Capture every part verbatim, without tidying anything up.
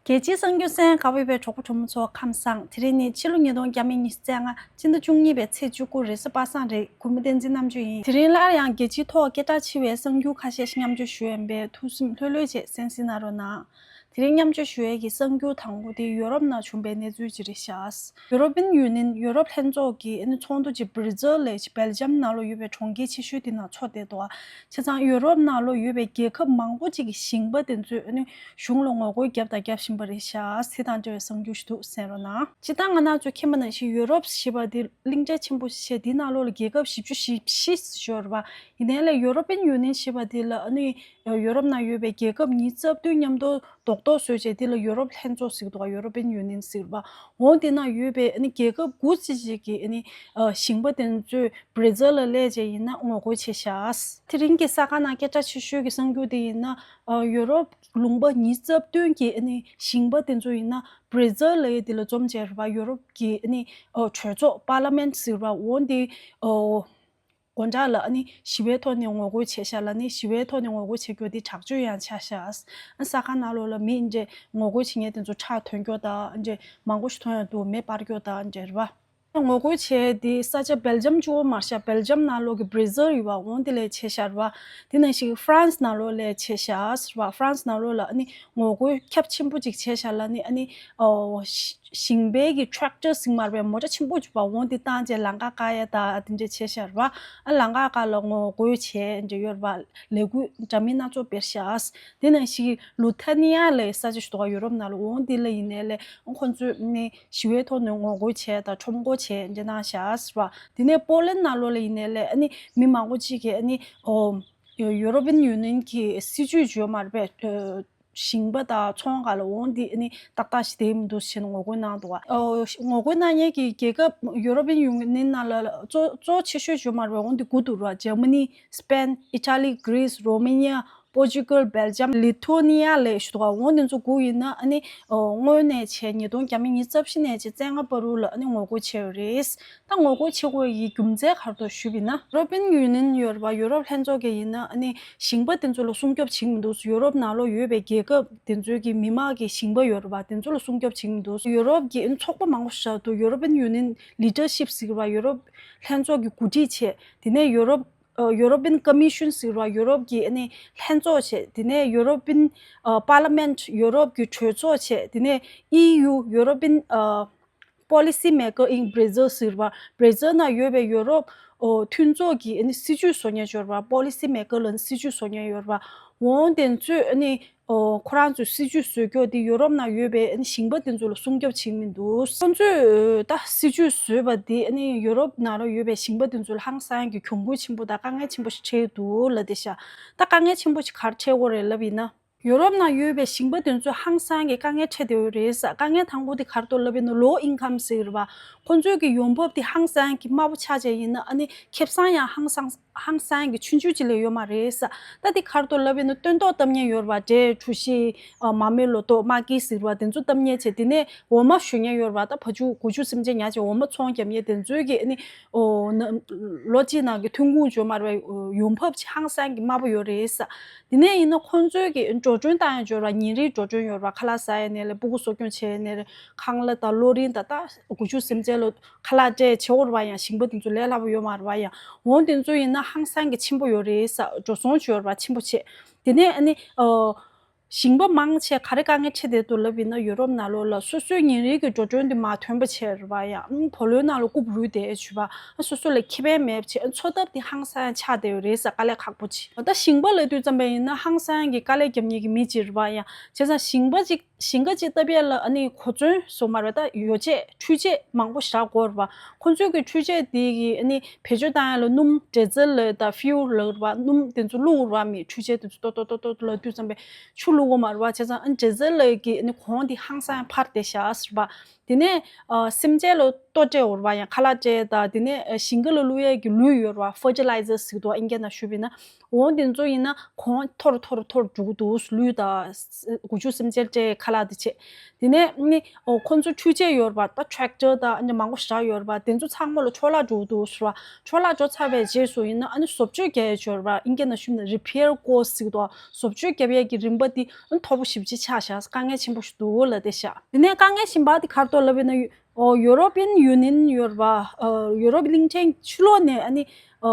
རྒྱལ་སྤྱིའི་གསར་འགྱུར་གསན་གནང་བའི་གྲོགས་པོ་གྲོགས་མོ་ཚོ་ཁམས་བཟང་། དེ་རིང་ནི་ཕྱི་ལོ་ཉིས་སྟོང་ཉི་ཤུ་རྩ་ལྔ་སྤྱི་ཟླ་བཅུ་གཉིས་པའི་ཚེས་བཅུ་དགུ་རེས་གཟའ་པ་སངས་རེད། གུས་མོ་བསྟན་འཛིན་རྣམ་དཔྱོད་ཡིན། དེ་རིང་སླར་ཡང་རྒྱལ་སྤྱིའི་ཐོག་སྐད་གྲགས་ཆེ་བའི་གསར་འགྱུར་ཁ་ཤས་ཤིག་མཉམ་སྤྱོད་ཞུ་ཡ་ཡིན་པས་ཐུགས་སེམས་ལྷོད་ལྷོད་བྱས་གསན་གཟིགས་གནང་རོགས་གནང་། དེ་རིང་མཉམ་སྤྱོད་ཞུ་ཡས་ཀྱི་གསར་འགྱུར་དང་པོ་དེ་ཡོ་རོབ་ནང་བྱུང་བའི་གནས་ཚུལ་ཅིག་རེད་ཤག་ཡོ་རོ་པིན་ཡུ་ནི་ཡོན། ཡོ་རོབ་ལྷན་ཚོགས་ཀྱི་ཨ་ནི་ཚོགས་འདུ་ཅིག་སྦྲི་སེལ་ལབ་ཅིག་སྦེལ་ཇམ་ནང་ལོགས་ཡོད་པའི་གྲོང་ཁྱེར་ཆེ་ཤོས་དེ་ནང་ཚོགས་བསྡད་འདུག་བྱས་ཙང་ཡོ་རོབ་ནང་ལོགས་ཡོད་པའི་རྒྱལ་ཁབ་མང་པོ་ཅིག་གི་ཞིང་པ་དེ་ཚོས་ཨ་ནི་གཞུང་ལ་ངོ་རྒོལ་བརྒྱབ་དང་རྒྱབ་བཞིན་པ་རེད་ཤག་དེ་དང་འབྲེལ་བའི་གསར་འགྱུར་ཞིག་འདུག་གསན་རོགས་གནང་། སྤྱིར་བཏང་ང་རང་ཚོས་མཁྱེན་པ་ནང་བཞིན་ཡོ་རོབ་ཞེས་པ་དེ་གླིང་ཕྲན་ཆེན་པོ་ཞིག་བྱས། དེའི་ནང་ལོགས་ལ་རྒྱལ་ཁབ་བཞི་བཅུ་ཞེ་བཞི་ཡོད་རེད་པ། ཡིན་ནའི་ལས་ཡོ་རོ་པིན་ཡུ་ནི་ཡན་ཞེས་པ་དེ་ལ་ཨ་ནི་ཡོ་རོབ་ནང་ཡོད་པའི་རྒྱལ་ཁབ་ཉི་ཤུ་རྩ་བདུན་མཉམ་དུ་རྡོག་རྡོག་བཟོས་བྱས་དེ་ལ་ཡོ་རོབ་ལྷན་ཚོགས་ཟེར་གྱི་འདུག་ཡོ་རོ་པིན་ཡུ་ནི་ཡན་ཟེར་བ། འོ་དེ་ནང་ཡོད་པའི་ཨ་ནི་རྒྱལ་ཁབ་དགུ་ཙམ་ཞིག་གི་ཨ་ནི་ཞིང་པ་དེ་ཚོས་སྦྲི་སེལ་ལ་སླེབས་བྱས་ཡིན་ན་ངོ་རྒོལ་བྱས་ཤག་དེ་རིང་གི་གསར་ཁང་ནང་སྐད་གྲགས་ཆེ་ཤོས་ཀྱི་གསར་འགྱུར་དེ་ཡིན་ན་ཡོ་རོབ་ལུང་པ་ཉི་ཤུ་རྩ་བདུན་གྱི་ཨ་ནི་ཞིང་པ་དེ་ཚོ་ཡིན་ན་སྦྲི་སེལ་ལབ་ཡས་དེ་ལ་འཛོམས་བྱས་རེད་པ། ཡོ་རོབ་ཀྱི་ཨ་ནི་གྲོས་ཚོགས་པར་ལི་མེན་ཊི་ཟེར་བ་འོ་དེ། སྒོ་འགྲམ་ལ་ཨ་ནི་ཞི་བའི་ཐོག་ནས་ངོ་རྒོལ་བྱས་ཤག་ལབ་ནས་ཞི་བའི་ཐོག་ནས་ངོ་རྒོལ་བྱེད་རྒྱུ་དེ་དྲག་སྤྱོད་ཡང་ཆགས་ཤག་ཨ་གསར་ཁང་ནང་ལོགས་ལ་མི་འདྲ་ངོ་རྒོལ་བྱེད་མཁན་དེ་ཚོ་ཁྲག་ཐོན་རྒྱུ་དང་འདྲ་མང་པོ་ཞིག་མཐོང་ཡོང་འདུག་མེ་སྤར་རྒྱུ་དང་འདྲ་རེད་པ། ངོ་རྒོལ་བྱས་དེ་ས་ཆ་སྦེལ་ཇམ་གཅིག་པོ་མ་རེད་ཤག་སྦེལ་ཇམ་ནང་ལོགས་ཀྱི་སྦྲི་སེལ་ཡོད་པ་འོ་དེ་ལ་བྱས་ཤག་རེད་པ། དེ་ནང་བཞིན་ཧྥ་རན་སི་ནང་ལོགས་ལ་བྱས་ཤག་རེད་པ། ཧྥ་རན་སི་ནང་ལོགས་ལ་ཨ་ནི་ངོ་རྒོལ་ཁྱབ་ཆེན་པོ་ཅིག་བྱས་ཤག་ལབ་ནས་ཨ་ནི་ཨོ། ཞིང་པའི་གི་ཊེག་ཊར་ཟེར་མ་རེད་པས། མོ་ཊ་ཆེན་པོ་ཅིག་པ་འོ་དེ་བཏང་བྱས་ལམ་ཁ་བཀག་ཡ་ད་དེ་འདྲ་བྱས་ཤག་རེད་པ། ཨ་ལམ་ཁ་བཀག་ལ་ངོ་རྒོལ་བྱས་འདྲ་ཡོད་རེད་པ། ལས་འགུལ་འདྲ་མིན་སྣ་ཚོགས་སྤེལ་ཤག་དེ་ནང་བཞིན་ལུ་ཐ་ནི་ཡ་ལབ་ས་ཆ་ཞིག་འདུག་ག་ཡོ་རོབ་ནང་ལ། འོ་དེ་ལ་ཡིན་ནའི་ལས་ཁོང་ཚོས་ནི་ཞི་བའི་ཐོག་ནས་ངོ་རྒོལ་བྱས་དང་ཁྲོམ་སྐོར་བྱས་འདྲ་གནང་ཤག་རེད་པ། དེ་ནས་པོ་ལན་ནང་ལོགས་ལ་ཡིན་ནའི་ལས་ཨ་ནི་མི་མང་པོ་ཅིག་གིས་ཨ་ནི་ཨོ། ཡོ་རོ་པིན་ཡུ་ནི་ཡན་གྱི་སྲིད་ཇུས་ཡོད་མ་རེད་པས། ཞིང་པ་དང་ཚོང་ཁང་ལ་འོང་དེ་ནི་ཏག་ཏག་ཞིག་བསྡད་མི་འདུག་ཟེར་ནས་ངོ་རྒོལ་གནང་འདུག་ག་ཨོ། ངོ་རྒོལ་གནང་མཁན་གྱི་རྒྱལ་ཁབ་ཡོ་རོ་པིན་ཡུ་ནི་ཡན་ནང་ལ་གཙོ་གཙོ་ཆེ་ཤོས་ཡོད་མ་རེད་པས། འོང་དེ་དགུ་འདུག་ར། ཇར་མ་ནི། སི་པེན། ཨི་ཊ་ལི། གྷི་རི་སི། རོ་མེ་ནི་ཡ། པོར་ཅུ་གལ། སྦེལ་ཇམ། ལི་ཐོ་ནི་ཡ་ལབ་ཞིག་འདུག་ག་འོང་དེ་ཚོ་དགུ་ཡིན་ན་ཨ་ནི་ཨོ་སྔོན་ནས་བྱས་ཉིས་སྟོང་ཉི་ཤུ་རྩ་བཞི་ནས་བྱས་བཙན་ལྔ་བར་དུ་ལ་ཨ་ནི་ངོ་རྒོལ་བྱས་ཡོད་རེད། ད་ངོ་རྒོལ་བྱེད་དགོས་ཡི་རྒྱུ་མཚན་ག་རེ་འདུག་ཞུས་པ་ཡིན་ན། ཡོ་རོ་པིན་ཡུ་ནི་ཡན་ཡོད་རེད་པ། ཡོ་རོབ་ལྷན་ཚོགས་ཀྱིས་ཡིན་ན་ཨ་ནི་ཞིང་པ་དེ་ཚོ་ལ་སྲུང་སྐྱོབ་བྱེད་ཀྱི་མི་འདུག་ཡོ་རོབ་ནང་ལོགས་ཡོད་པའི་རྒྱལ་ཁབ་དེ་ཚོའི་གི་མི་དམངས་ཀྱི་ཞིང་པ་ཡོད་རེད་པ། དེ་ཚོ་ལ་སྲུང་སྐྱོབ་བྱེད་ཀྱི་མི་འདུག་ཡོ་རོབ་ཀྱི་ཚོགས་པ་མང་པོ་ཞིག་འདུག་ཡོ་རོ་པིན་ཡུ་ནི་ཡན་ལི་ཌར་ཤིབ་ཟེར་བ། ཡོ་རོབ་ལྷན་ཚོགས་ཀྱི་འགོ་ཁྲིད་བྱས། དེ་ནས་ཡོ་རོབ་ཨ་ཡོ་རོ་པིན་ཀོ་མི་ཤོན་ཟེར་བ། ཡོ་རོབ་ཀྱི་ཨ་ནི་ལྷན་ཚོགས་བྱས། དེ་ནས་ཡོ་རོ་པིན་ཨ་པར་ལི་མེན་ཊི། ཡོ་རོབ་ཀྱི་གྲོས་ཚོགས་བྱས། དེ་ནས་ཨི་ཡུ། European ཨ་Policy Maker in Brazil ཟེར་བ། སྦྲི་སེལ་ནང་ཡོད་པའི་ཡོ་རོབ་ཨོ་མཐུན་ཚོགས་ཀྱི་ཨ་ནི་སྲིད་ཇུས་བཟོ་མཁན་ཡོད་རེད་པ། པོ་ལི་སི་མེ་ཀར་ལབ་ནས་སྲིད་ཇུས་བཟོ་མཁན་ཡོད་རེད་པ། འོ་དེ་ཚོས་ཨ་ནི་ཨོ་ཁོ་རང་ཚོའི་སྲིད་ཇུས་བཟོ་རྒྱུ་དེ་ཡོ་རོབ་ནང་ཡོད་པའི་ཨ་ནི་ཞིང་པ་དེ་ཚོ་ལ་སྲུང་སྐྱོབ་བྱེད་ཀྱི་མི་འདུག་ཁོང་ཚོས་ད་སྲིད་ཇུས་བཟོས་པ་དེ་ཨ་ནི་ཡོ་རོབ་ནང་ལ་ཡོད་པའི་ཞིང་པ་དེ་ཚོ་ལ་ཧང་སང་གི་གྱོང་གུན་ཆེན་པོ་དང་དཀའ་ངལ་ཆེན་པོ་ཞིག་འཕྲད་འདུག་ལབ་བསྡད་ཤག་ད་དཀའ་ངལ་ཆེན་པོ་ཞིག་ག་རེ་འཕྲད་ཀྱི་ཡོད་རེད་ལབ་ཡིན་ན། ཡོ་རོབ་ནང་ཡོད་པའི་ཞིང་པ་དེ་ཚོ་ཧང་སང་གི་དཀའ་ངལ་འཕྲད་བསྡད་ཡོད་རེད་ཟེར། དཀའ་ངལ་དང་པོ་དེ་ག་རེ་འདུག་ལབ་ཡིན་ན་low income ཟེར་གྱི་རེད་པ། ཁོང་ཚོའི་གི་ཡོང་འབབ་དེ་ཧང་སང་གི་དམའ་པོ་ཆགས་བྱས་ཡིན་ན་ཨ་ནི་ཁེ་བཟང་ཡང་ཧང་སང་ཧང་སང་གི་ཆུང་ཆུང་ཅིག་ལས་ཡོད་མ་རེད་ཟེར། ད་དེ་ག་རེ་འདུག་ལབ་ཡིན་ན་སྟོན་ཐོག་བཏབ་མཁན་ཡོད་རེད་པ། འབྲས། གྲོ་ཞིབ། ཨ་མ་རྨེལ་ལོ་ཏོག་མ་གི་ཟེར་བ་དེ་ཚོ་བཏབ་མཁན་བྱས། དེ་ནས་འོ་མ་བཞོ་མཁན་ཡོད་རེད་པ། ད་ཕ་ཆུ་གོ་ཆུ་སེམས་ཅན་ཉར་བྱས་འོ་མ་ཚོང་རྒྱབ་མཁན་དེ་ཚོའི་གི་ཨ་ནི་ཨོ་ན་ལོ་གཅིག་ནང་གི་ཐོན་ཁུངས་བརྗོད་མ་རེད་པ། ཡོང་འབབ་ཧང་སང་གི་དམའ་པོ་ཡོད་རེད་ཟེར། དེ་ནས་ཡིན་ན་ཁོང་ཚོའི་གི་འགྲོ་གྲོན་བཏང་ཡ་འབྱོར་བ། ཉིན་རེའི་འགྲོ་གྲོན་ཡོད་རེད་པ། ཁ་ལག་ཟ་ཡ་ནས་ལས་སྤུ་གུ་གསོ་སྐྱོང་བྱེད་ཡ་ནས་ལས་ཁང་གླ་དང་གློག་རིན་དང་། ད་དགུ་བཅུ་སེམས་ཅན་ལ་ཁ་ལག་སྤྲད་བྱེད་འོར་བ་ཡང་ཞིང་པ་དེ་ཚོ་ལས་སླ་པོ་ཡོད་མ་རེད་པ། ཡང་འོང་དེ་ཚོ་ཡིན་ན་ཧང་སང་གི་ཆེན་པོ་ཡོད་རེད་ཟེར། འགྲོ་སོང་བྱོས་རེད་པ། ཆེན་པོ་བྱས། དེ་ནས་ཨ་ནི་ཨོ་ཞིང་པ་མང་ཆེ་ག་རེ་དཀའ་ངལ་འཕྲད་བསྡད་འདུག་ལབ་ཡིན་ན་ཡོ་རོབ་ནང་ལོགས་ལ་སོ་སོའི་ཉིན་རེའི་གི་འགྲོ་གྲོན་དེ་མ་ཐོན་པ་བྱས་རེད་པ། ཡང་བུ་ལོན་ནང་ལ་རྐུབ་རུལ་བསྡད་བྱས་པ། སོ་སོ་ལ་ཁེ་ཕན་མེད་པ་བྱས། འཚོ་ཐབས་དེ་ཧང་སང་ཆགས་བསྡད་ཡོད་རེད་ཟེར། དཀའ་ལས་ཁག་པོ་བྱས། ད་ཞིང་པ་ལབ་དུས་ཙམ་པ་ཡིན་ན་ཧང་སང་གི་དཀའ་ལས་རྒྱབ་མཁན་གྱི་མི་ཅིག་རེད་པ། ཡང་བྱས་ཙང་ཞིང་པ་ཅིག་ཞིང་ཁ་ཅིག་བཏབ་ཡས་ལ་ཨ་ནི་གོ་མཚོན་སོགས་མ་རེད་པ། ད་ཡོ་བྱད་འཕྲུལ་ཆས་མང་པོ་བཞག་དགོས་རེད་པ། ཁོང་ཚོའི་གི་འཕྲུལ་ཆས་དེ་གི་ཨ་ནི་བེད་སྤྱོད་བཏང་ཡས་ལ་སྣུམ་ཌི་ཟེལ་ལབ་དང་ཧྥིའུ་ལབ་རེད་པ། སྣུམ་དེ་ཚོ་བླུགས་རེད་པ། མི་འཕྲུལ་ཆས་དེ་ཚོ་ཏོག་ཏོག་ཏོག་ཏོག་ལབ་དུས་ཙམ་པས་ཆུ་བླུགས་དགོས་མ་རེད་པ། བྱས་ཙང་ཨ་ནི་ཌི་ཟེལ་ལབ་གི་ཨ་ནི་གོང་དེ་ཧང་སང་འཕར་བསྡད་ཤག་ཟེར་བ། དེ་ནས་ཨ་སེམས་ཅན་ལ་ལྟོ་སྤྲད་འོར་བ་ཡང་ཁ་ལག་སྤྲད་དང་། དེ་ནས་ཨ་ཞིང་ཁ་ལ་བླུག་ཡས་ཀྱི་ལུད་ཡོད་རེད་པ། ཕར་ཊི་ལའི་ཛར་ཟེར་གྱི་འདུག་པ། ཨིན་སྐད་ནང་ཞུས་པ་ཡིན་ན། འོ་དེ་ཚོ་ཡིན་ན་གོང་མཐོ་རུ་མཐོ་རུ་མཐོ་རུ་འགྲོ་གི་འདུག་ལུད་དང་དགུ་བཅུ་སེམས་ཅན་སྤྲད་ཁ། ཁ་ལག་དེ་བྱས། དེ་ནས་ནི་ཨོ་ཁོང་ཚོ་འཕྲུལ་ཆས་ཡོད་རེད་པ། ད་ཊེག་ཊར་དང་ཨ་ནི་མང་པོ་ཞེ་དྲག་ཡོད་རེད་པ། དེ་ཚོ་ཚང་མ་ལ་འཕྲོ་བརླག་འགྲོ་འདུག་ཟེར་བ། འཕྲོ་བརླག་འགྲོ་ཚར་བའི་རྗེས་སུ་ཡིན་ན་ཨ་ནི་བཟོ་བཅོས་རྒྱག་ཡས་ཡོད་རེད་པ། ཨིན་སྐད་ནང་ཞུས་ན་རི་པེར་ཀོ་སི་ཟེར་གྱི་འདུག་བཟོ་བཅོས་རྒྱབ་ཡས་ཀྱི་རིམ་པ་དེ་ཨ་ནི་མཐོ་པོ་ཞེ་པོ་ཅིག་ཆགས་ཤག་དཀའ་ངལ་ཆེན་པོ་ཞིག་འདུག་ལབ་བསྡད་ཤག་དེ་ནས་དཀའ་ངལ་གཞན་པ་དེ་ག་རེ་འདུག་ལབ་ཡིན་ན། ཨོ་ཡུ་རོ་པི་ཡན་ཡུ་ནི་ཡན་ཡོད་རེད་པ། ཨ་ཡུ་རོབ་གླིང་ཕྲན་ཕྱི་ལོགས་ནས་ཨ་ནི་ཨ་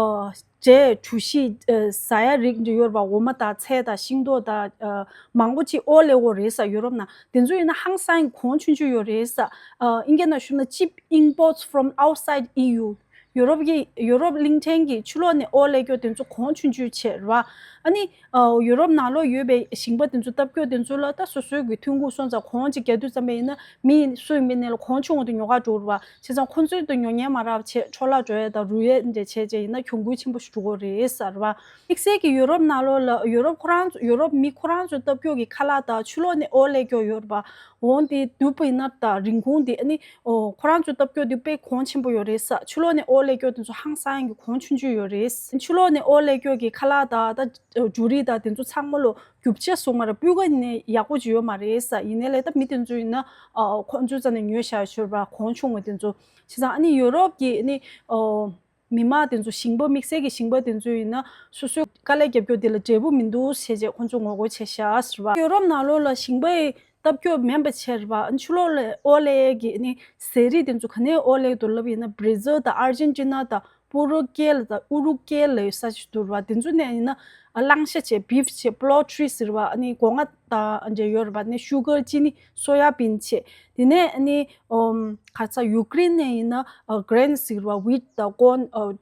འབྲས་གྲོ་ཞིབ་ཨ་ཟ་ཡ་རིགས་འདི་ཡོད་རེད་པ། འོ་མ་དང་ཚལ་དང་ཤིང་ཏོག་དང་ཨ་མང་པོ་ཅིག་ཨོ་སླེབས་ཡོད་རེད་ས། ཡུ་རོབ་ནང་དེ་ཚོ་ཡིན་ན་ཧང་སང་གོང་ཆུང་ཆུང་ཡོད་རེད་ས། ཨ་ཨིན་སྐད་ནང་ཞུས་ན་cheap imports from outside E U། ཡུ་རོབ་ཀྱི་ཡུ་རོབ་གླིང་ཕྲན་གྱི་ཕྱི་ལོགས་ནས་ཨོ་སླེབས་རྒྱུ་དེ་ཚོ་གོང་ཆུང་ཆུང་བྱས་རེད་པ། ཨ་ནི་ཨ་ཡུ་རོབ་ནང་ལོགས་ཡོད་པའི་ཞིང་པ་དེ་ཚོ་བཏབ་རྒྱུ་དེ་ཚོ་ལ་ད་སོ་སོའི་གི་ཐོན་ཁུངས་སོང་ཙང་གོང་ཅིག་རྒྱག་དུས་ཙམ་པ་ཡིན་ན་མི་སུ་ཡིན་པའི་ནས་ལ་གོང་ཆུང་བ་དེ་ཉོ་ག་འགྲོ་རེད་པ། བྱས་ཙང་ཁོང་ཚོའི་དུ་ཉོ་མཁན་མ་རག་བྱས་འཕྲོ་བརླག་འགྲོ་ཡས་དང་རུལ་ཡས་འདྲ་བྱས་བྱས་ཡིན་ན་གྱོང་གུན་ཆེན་པོ་ཞིག་འགྲོ་གི་རེད་ཟེར་བ། དམིགས་བསལ་གྱི་ཡུ་རོབ་ནང་ལོགས་ལ་ཡུ་རོབ་ཁོ་རང་ཚོ་ཡུ་རོབ་མི་ཁོ་རང་ཚོས་བཏབ་རྒྱུ་གི་ཁ་ལག་དང་ཕྱི་ལོགས་ནས་ཨོ་སླེབས་རྒྱུ་ཡོད་རེད་པ། འོང་དེ་དུས་པ་ཡིན་ན་ད་རིན་གོང་དེ་ཨ་ནི་ཨོ་ཁོ་རང་ཚོས་བཏབ་རྒྱུ་དེ་དཔེ་གོང་ཆེན་པོ་ཡོད་རེད་ས། ཕྱི་ལོགས་ནས་ཨོ་སླེབས་རྒྱུ་དེ་ཚོ་ཧང་སང་གི་གོང་ཆུང་ཆུང་ཡོད་རེད། ཕྱི་ལོགས་ནས་ཨོ་སླེབས་རྒྱུ་གི་ཁ་ལག་དང་ད་འབྲུ་རིགས་དང་དེ་ཚོ་ཚང་མ་ལོ་རྒྱུ་ཆ་བཟོ་མ་རེད། སྤུས་ཀ་ནས་ཡག་པོ་ཅིག་ཡོད་མ་རེད་ས། ཡིན་ནའི་ལས་ད་མི་དེ་ཚོ་ཡིན་ན་ཨ་ཁོང་ཚོའི་རྩ་ནས་ཉོས་བཞག་ཤོར་བ་གོང་ཆུང་བ་དེ་ཚོ། བྱས་ཙང་ཨ་ནི་ཡུ་རོབ་ཀྱི་ཨ་ནི་ཨོ་མི་མང་དེ་ཚོ་ཞིང་པ་དམིགས་བསལ་གྱི་ཞིང་པ་དེ་ཚོ་ཡིན་ན་སོ་སོའི་དཀའ་ལས་རྒྱབ་རྒྱུ་དེ་ལ་འབྲས་བུ་མི་འདུག་བྱས་བྱས་ཁོང་ཚོ་ངོ་རྒོལ་བྱས་ཤག་ཟེར་བ། ཡུ་རོབ་ནང་ལོགས་ལ་ཞིང་པའི་བཏབ་རྒྱུ་མིན་པ་བྱས་རེད་པ། ཨ་ནི་ཕྱི་ལོགས་ལ་ཨོ་སླེབས་ཀྱི་ཨ་ནི་ཟས་རིགས་དེ་ཚོ་ག་ནས་ཨོ་སླེབས་འདུག་ལབ་ཡིན་ན་བྷི་ར་ཟིལ་དང་ཨར་ཇེན་ཊི་ན་དང་པུ་རུ་ཀེ་ལ་དང་ཨུ་རུ་ཀེ་ལ་ཡོད་ས་ཞིག་འདུག་རེད་པ། དེ་ཚོ་ནས་ཡིན་ན་ཨ་གླང་ཤ་བྱས། བིབ་བྱས། པོལ་ཊི་རི་ཟེར་བ། ཨ་ནི་སྒོ་ང་དང་འདྲ་ཡོད་རེད་པ། ཨ་ནི་ཤུ་གར་ཅི་ནི། སོ་ཡ་བིན་བྱས། དེ་ནས་ཨ་ནི་ཨོམ་ག་ས་ཡུ་ཀེ་རེན་ནས་ཡིན་ན་ཨ་གྷི་རེན་ཟེར་བ། ཝིཊ་དང་ཀོན། ཨ་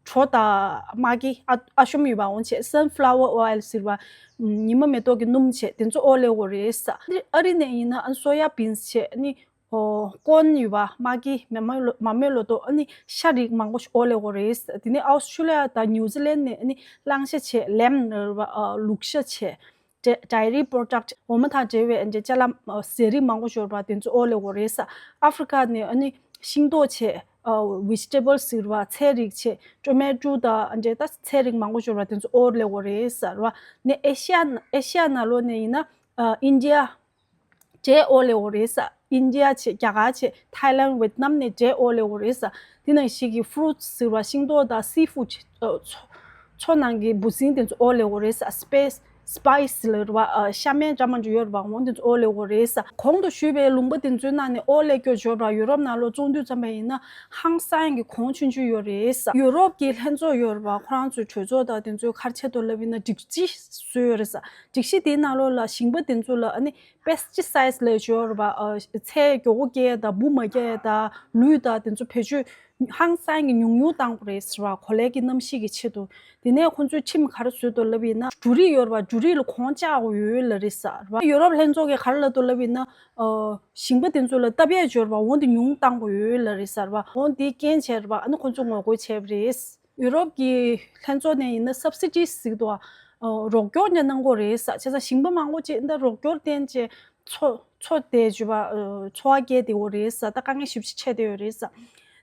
གྲོ་དང་མ་གི་ཨ་ཨ་ཤོམ་ཡོད་པ། འོང་བྱས་སན་ཕ་ལ་ཝར་ཨོ་ཡལ་ཟེར་བ། ཉི་མ་མེ་ཏོག་གི་སྣུམ་བྱས། དེ་ཚོ་ཨོ་སླེབས་ཡོད་རེད་ས། ཨ་རི་ནས་ཡིན་ན་ཨ་ནི་སོ་ཡ་བིན་བྱས། ཨ་ནི་ཨོ་ཀོན་ཡོད་པ། མ་གི་མ་མེ་ལོ་མ་མེ་ལོ་ཏོ། ཨ་ནི་ཤ་རིགས་མང་པོ་ཞིག་ཨོ་སླེབས་ཡོད་རེད་ས། དེ་ནས་ཨོ་སི་ཊྲེ་ལི་ཡ་དང་ནིའུ་ཛི་ལན་ནས་ཨ་ནི་གླང་ཤ་བྱས། ལེམ་ནི་རེད་པ། ཨ་ལུག་ཤ་བྱས། ཌའི་རི་པོ་རོ་ཌག་འོ་མ་དང་འབྲེལ་བའི་ཨ་ནི་ཅ་ལག་ཨ་ཟས་རིགས་མང་པོ་ཞིག་ཡོད་རེད་པ། དེ་ཚོ་ཨོ་སླེབས་ཡོད་རེད་ས། ཨ་ཧྥི་རི་ཀ་ནས་ཨ་ནི་ཤིང་ཏོག་བྱས། ཨ་ཝེ་ཇི་ཊེ་བལ་ཟེར་བ། ཚལ་རིགས་བྱས། ཊོ་མེ་ཊོ་དང་ཨ་འདྲ་ད་ཚལ་རིགས་མང་པོ་ཞིག་ཡོད་རེད་པ། དེ་ཚོ་ཨོ་སླེབས་ཡོད་རེད་ཟེར་བ། ནས་ཨེ་ཤི་ཡ་ཨེ་ཤི་ཡ་ནང་ལོགས་ནས་ཡིན་ན་ཨ་ཨིན་ཌི་ཡ་འབྲས་ཨོ་སླེབས་ཡོད་རེད་ས། ཨིན་ཌི་ཡ་བྱས། རྒྱ་གར་བྱས། ཐའི་ལན། ཝེད་ནམ་ནས་འབྲས་ཨོ་སླེབས་ཡོད་རེད་ས། དེ་ནང་བཞིན་གྱི་ཕུ་རུ་ཊི་ཟེར་བ། ཤིང་ཏོག་དང་སི་ཕུཌ་བྱས། ཨ་མཚོ་མཚོ་ནང་གི་འབུ་སྲིན་དེ་ཚོ་ཨོ་སླེབས་ཡོད་རེད་ས། སི་པའི་སི་སི་པའི་སི་ལབ་རེད་པ། ཨ་ཤ་མེད་འདྲ་མ་འདྲ་ཡོད་རེད་པ། འོ་དེ་ཚོ་ཨོ་སླེབས་ཡོད་རེད་ས། གོང་དུ་ཞུས་པའི་ལུང་པ་དེ་ཚོའི་ནང་ནས་ཨོ་སླེབས་རྒྱུ་ཡོད་རེད་པ། ཡུ་རོབ་ནང་ལོགས་བཙོང་དུས་ཙམ་པ་ཡིན་ན་ཧང་སང་གི་གོང་ཆུང་ཆུང་ཡོད་རེད་ས། ཡུ་རོབ་ཀྱི་ལྷན་ཚོགས་ཡོད་རེད་པ། ཁོ་རང་ཚོའི་གྲོས་ཚོགས་དང་དེ་ཚོའི་ཁ་ཆེ་དུ་ལབ་ཡིན་ན་སྒྲིག་གཞི་བཟོས་ཡོད་རེད་ས། སྒྲིག་གཞི་དེའི་ནང་ལོགས་ལ་ཞིང་པ་དེ་ཚོ་ལ་ཨ་ནི་པེ་སི་ཊི་སའིཌ་ལབ་ཡོད་རེད་པ། ཨ་ཚལ་མགྱོགས་པོ་སྐྱེ་ཡས་དང་འབུ་མ་སྐྱེ་ཡས་དང་ལུད་དང་དེ་ཚོ་བེད་སྤྱོད་ཧང་སང་གི་ཉུང་ཉུང་བཏང་དགོས་རེད་ཟེར་བ། གོ་ལའི་གི་གནམ་གཤིས་ཀྱི་ཆེད་དུ། དེ་ནས་ཁོང་ཚོས་ཁྲིམས་ག་རེ་བཟོས་འདུག་ལབ་ཡིན་ན་འབྲུ་རིགས་ཡོད་རེད་པ། འབྲུ་རིགས་ལ་གོང་བཅག་དགོས་ཡོད་ལབ་རེད་ཟེར་བ། ཡུ་རོབ་ལྷན་ཚོགས་ཀྱིས་ག་རེ་ལབ་འདུག་ལབ་ཡིན་ན། ཨ་ཞིང་པ་དེ་ཚོ་ལ་བཏབ་ཡས་ཡོད་རེད་པ། འོ་དེ་ཉུང་བཏང་དགོས་ཡོད་ལབ་རེད་ཟེར་བ། འོ་དེ་རྐྱེན་བྱས་རེད་པ། ཨ་ནི་ཁོང་ཚོ་ངོ་རྒོལ་བྱས་པ་རེད། ཡུ་རོབ་ཀྱི་ལྷན་ཚོགས་ནས་ཡིན་ན་སབ་སི་ཌི་ཟེར་གྱི་འདུག་ཨ་རོགས་སྐྱོར་འདྲ་གནང་དགོས་རེད་ཟེར། བྱས་ཙང་ཞིང་པ་མང་པོ་ཅིག་འདི་རོགས་སྐྱོར་བརྟེན་བྱས་འཚོ་འཚོ་བསྡད་བྱས་པ། ཨ་འཚོ་བ་སྐྱེལ་བསྡད་ཡོད་རེད་ཟེར། ད་དཀའ་ངལ་ཞེ་པོ་ཅིག་འཕྲད་བསྡད་ཡོད་རེད་ཟེར།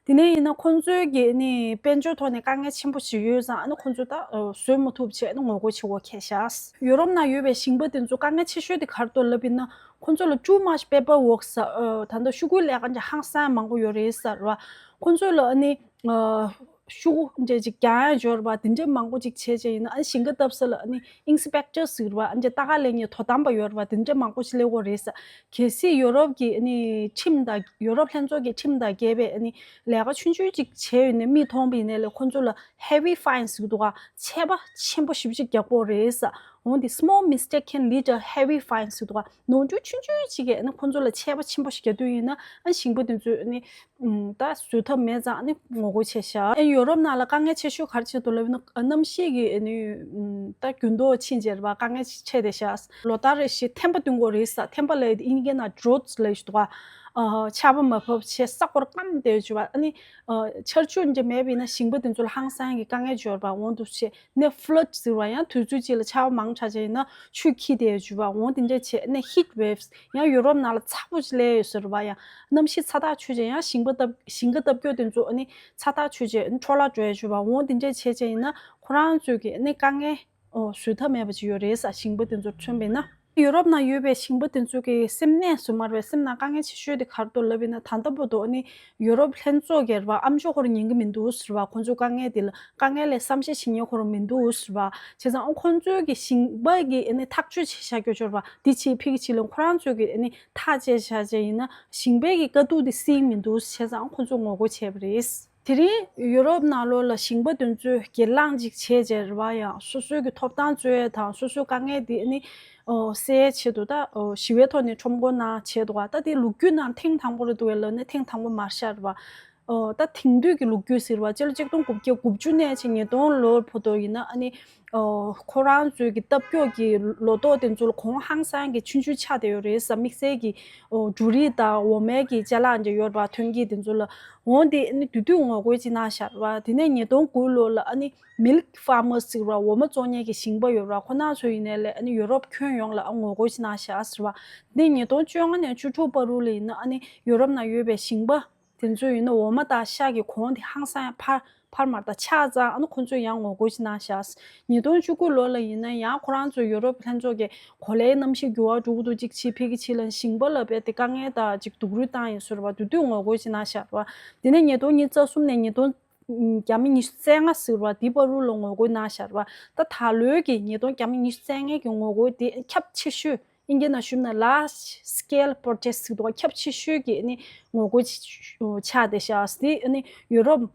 དེ་ནས་ཡིན་ན་ཁོང་ཚོའི་གི་ནི་དཔལ་འབྱོར་ཐོག་ནས་དཀའ་ངལ་ཆེན་པོ་ཞིག་ཡོད་ཙང་། ཨ་ནི་ཁོང་ཚོ་ད་ཨ་བཟོད་མ་ཐུབ་བྱས་ཨ་ནི་ངོ་རྒོལ་བྱེད་དགོས་ཁེལ་ཤག་ཡུ་རོབ་ནང་ཡོད་པའི་ཞིང་པ་དེ་ཚོ་དཀའ་ངལ་ཆེ་ཤོས་དེ་ག་རེ་འདུག་ལབ་ཡིན་ན། ཁོང་ཚོ་ལ་too much paperwork ཟེར། ཨ་ད་ལྟ་ཤོག་གུའི་ལས་ཀ་འདྲ་ཧང་སང་མང་པོ་ཡོད་རེད་ཟེར་བ། ཁོང་ཚོ་ལ་ཨ་ནི་ཨ་ཤོག་གུ་འདྲ་ཅིག་རྒྱག་ཡ་ཡོད་རེད་པ། དེ་འདྲ་མང་པོ་ཅིག་བྱས་བྱས་ཡིན་ན། ཨ་ནི་ཞིང་ཁ་བཏབ་ས་ལ་ཨ་ནི་ཨིན་སི་པེག་ཊར་ཟེར་བ། ཨ་ནི་ལྟ་ག་ལས་མཁན་དོ་དམ་པ་ཡོད་རེད་པ། དེ་འདྲ་མང་པོ་ཞིག་སླེབས་ཡོད་རེད་ཟེར། གལ་སྲིད་ཡུ་རོབ་ཀྱི་ཨ་ནི་ཁྲིམས་དང་། ཡུ་རོབ་ལྷན་ཚོགས་ཀྱི་ཁྲིམས་དང་འགལ་བའི་ཨ་ནི་ལས་ཀ་ཆུང་ཆུང་ཅིག་བྱས་ཡོད་ནས་མིས་མཐོང་པ་ཡིན་ནའི་ལས་ཁོང་ཚོ་ལ་heavy fines ཟེར་གྱི་འདུག་ག་ཆད་པ་ཆེན་པོ་ཞེ་པོ་ཅིག་རྒྱག་དགོས་རེད་ཟེར། འོན་ཏེ་small mistake can lead to heavy fines ཟེར་གྱི་འདུག་ག་ནོར་འཁྲུལ་ཆུང་ཆུང་ཅིག་གིས་ཨ་ནི་ཁོང་ཚོ་ལ་ཆད་པ་ཆེན་པོ་ཞིག་རྒྱག་དུས་ཡིན་ན། ཨ་ནི་ཞིང་པ་དེ་ཚོས་ཨ་ནི་ཨུམ། ད་བཟོད་ཐབས་མེད་ཙང་ཨ་ནི་ངོ་རྒོལ་བྱས་ཤག་ཨ་ནི་ཡོ་རོབ་ནང་ལ་དཀའ་ངལ་ཆེ་ཤོས་ག་རེ་ཆགས་འདུག་ལབ་ན། གནམ་གཤིས་ཀྱི་ཨ་ནི་ཨུམ། ད་འགྱུར་ལྡོག་ཕྱིན་བྱས་རེད་པ། དཀའ་ངལ་འཕྲད་བསྡད་ཤག་ལོ་ལྟར་རེ་བཞིན་ཐན་པ་བཏོན་དགོས་རེད་ཟེར། ཐན་པ་ལབ་ཡས་དེ་ཨིན་སྐད་ནང་drought ལབ་ཡས་ཞིག་འདུག་ག་ཨ་ཆར་པ་མ་བབས་བྱས་ས་ཁོར་སྐམ་བསྡད་ཡོད་བྱས་པ། ཨ་ནི་ཨ་ཆར་ཆུ་འདྲ་མེད་པ་ཡིན་ན་ཞིང་པ་དེ་ཚོ་ལ་ཧང་སང་གི་དཀའ་ངལ་ཡོད་རེད་པ། འོང་དུས་བྱས་ནས་flood ཟེར་བ། ཡང་དུས་ཚོད་གཅིག་ལ་ཆར་པ་མང་དྲགས་བྱས་ཡིན་ན་ཆུ་འཁྱིལ་བསྡད་ཡོད་བྱས་པ། འོང་དེ་འདྲ་བྱས་ནས་heat waves ཡང་ཡུ་རོབ་ནང་ལ་ཚ་པོ་ཅིག་སླེབས་ཡོད་ཟེར་བ། ཡང་གནམ་གཤིས་ཚ་ཐག་ཆོད་བྱས་ཡང་ཞིང་པ་བཏབ། ཞིང་ཁ་བཏབ་རྒྱུ་དེ་ཚོ་ཨ་ནི་ཚ་ཐག་ཆོད་བྱས་འཕྲོ་བརླག་འགྲོ་ཡ་བྱས་པ། འོང་དེ་འདྲ་བྱས་བྱས་ཡིན་ན་ཁོ་རང་ཚོའི་གི་ཨ་ནི་དཀའ་ངལ་ཨོ་བཟོད་ཐབས་མེད་པ་ཅིག་ཡོད་རེད་ས། ཞིང་པ་དེ་ཚོར་མཚོན་པ་ཡིན་ན། ཡུ་རོབ་ནང་ཡོད་པའི་ཞིང་པ་དེ་ཚོ་གི་སེམས་ནད་སུ་མར་བའི་སེམས་ནང་དཀའ་ངལ་ཆེ་ཤོས་དེ་ག་རེ་འདུག་ལབ་ཡིན་ན། ད་ལྟ་བར་དུ་ཨ་ནི་ཡུ་རོབ་ལྷན་ཚོགས་ཀྱི་རེད་བ། ཨ་མཆོག་ཁོ་རང་ཉན་གི་མི་འདུག་ཟེར་བ། ཁོ་ཚོའི་དཀའ་ངལ་དེ་ལ་དཀའ་ངལ་ལ་བསམ་ཤེས་བྱེད་མཁན་ཁོ་རང་མི་འདུག་ཟེར་བ། བྱས་ཙང་ཨ་ཁོ་ཚོའི་གི་ཞིང་པ་གི་ཨ་ནི་ཐག་གཅོད་བྱས་བཞག་རྒྱུ་ཅོར་བ་འདི་བྱེད་ཕི་གི་ཆི་ལ་ཁོ་རང་ཚོའི་གི་ཨ་ནི་ཐག་བཅད་བཞག་བྱས་ཡིན་ན་ཞིང་པའི་གི་དཀའ་སྡུག་དེ་སེལ་མི་འདུག། བྱས་ཙང་ཨ་ཁོ་ཚོ་ངོ་རྒོལ་བྱས་པ་རེད། དེ་རིང་ཡུ་རོབ་ནང་ལོགས་ལ་ཞིང་པ་དེ་ཚོས་སྒེར་ལངས་ཅིག་བྱས་རྗེས་རེད་བ། ཡང་སོ་སོའི་གི་ཐོབ་ཐང་རྩོད་ཡས་དང་སོ་སོའི་དཀའ་ངལ་དེ་ནི་ཨོ་སེལ་ཡས་ཆེད་དུ་ད་ཨོ་ཞི་བའི་ཐོག་ནས་ཁྲོམ་སྐོར་གནང་བྱས་འདུག་བ། ད་དེ་ལོ་རྒྱུས་ནང་ཐེངས་དང་པོ་རེད་འདུག་བས་ལབ་ན་ཐེངས་དང་པོ་མ་རེད་ཤག་རེད་བ། ཨོ་ད་དེང་དུས་ཀྱི་ལོ་རྒྱུས་ཟེར་བ་སྤྱི་ལོ་ཆིག་སྟོང་དགུ་བརྒྱ་དགུ་བཅུ་ནས་བྱས་ཉིས་སྟོང་ལོར་བར་དུ་ཡིན་ན་ཨ་ནི་ཨོ་ཁོ་རང་ཚོའི་གི་ལྟ་སྐྱོང་གི་ལོ་ཏོག་དེ་ཚོ་ལ་གོང་ཧང་སང་གི་ཆུང་ཆུང་ཆགས་བསྡད་ཡོད་རེད་ཟེར། དམིགས་བསལ་གྱི་ཨོ་འབྲུ་རིགས་དང་འོ་མའི་གི་ཅ་ལག་འདྲ་ཡོད་རེད་བ། ཐོན་སྐྱེད་དེ་ཚོ་ལ། འོ་དེ་ཨ་ནི་དེ་དུས་ངོ་རྒོལ་ཅིག་གནང་བཞག་རེད་བ། དེ་ནས་ཉིས་སྟོང་དགུ་ལོ་ལ་ཨ་ནི་milk farmers ཟེར་བ་འོ་མ་བཙོང་མཁན་གྱི་ཞིང་པ་ཡོད་རེད་བ། ཁོ་རང་ཚོ་ཡིན་ནའི་ལས་ཨ་ནི་ཡུ་རོབ་ཁྱོན་ཡོངས་ལ་ཨ་ངོ་རྒོལ་ཅིག་གནང་བཞག་ཟེར་བ། དེ་ནས་ཉིས་སྟོང་བཅོ་ལྔ་ནས་བཅུ་དྲུག་བར་དུ་ལ་ཡིན་ན་ཨ་ནི་ཡུ་རོབ་ནང་ཡོད་པའི་ཞིང་པ་དེ་ཚོ་ཡིན་ན་འོ་མ་དང་ཤ་གི་གོང་དེ་ཧང་སང་འཕར་འཕར་མ་རེད། ད་ཆག་ཙང་ཨ་ནི་ཁོ་ཚོས་ཡང་ངོ་རྒོལ་ཅིག་གནང་བཞག། ཉིས་སྟོང་བཅུ་དགུ་ལོ་ལ་ཡིན་ན་ཡང་ཁོ་རང་ཚོ་ཡུ་རོབ་ལྷན་ཚོགས་ཀྱི་གོ་ལའི་གནམ་གཤིས་འགྱུར་བ་འགྲོ་གི་འདུག་ཅིག་བྱེད་ཕི་གི་ཆི་ལ་ཞིང་པ་ལ་བས་དེ་དཀའ་ངལ་དང་ཅིག་སྡུག་རུས་བཏང་ཡིན་ཟེར་བ་དེ་དུས་ངོ་རྒོལ་ཅིག་གནང་བཞག་རེད་བ། དེ་ནས་ཉིས་སྟོང་ཉི་ཤུ་རྩ་གསུམ་ནས་ཉིས་སྟོང་བརྒྱ་མེད་ཉི་ཤུ་རྩ་ལྔ་ཟེར་བ་དེ་བར་དུ་ལ་ངོ་རྒོལ་གནང་བཞག་རེད་བ། ད་ད་ལོའི་གི་ཉིས་སྟོང་བརྒྱ་མེད་ཉི་ཤུ་རྩ་ལྔའི་གི་ངོ་རྒོལ་དེ་ཁྱབ་ཆེ་ཤོས་ཨིན་སྐད་ནང་ཞུས་ན་large scale protest ཟེར་འདུག་བ། ཁྱབ་ཆེ་ཤོས་ཀྱི་ཨ་ནི་ངོ་རྒོལ་ཆགས་བསྡད་ཤག། དེ་ཨ་ནི་ཡུ་རོབ་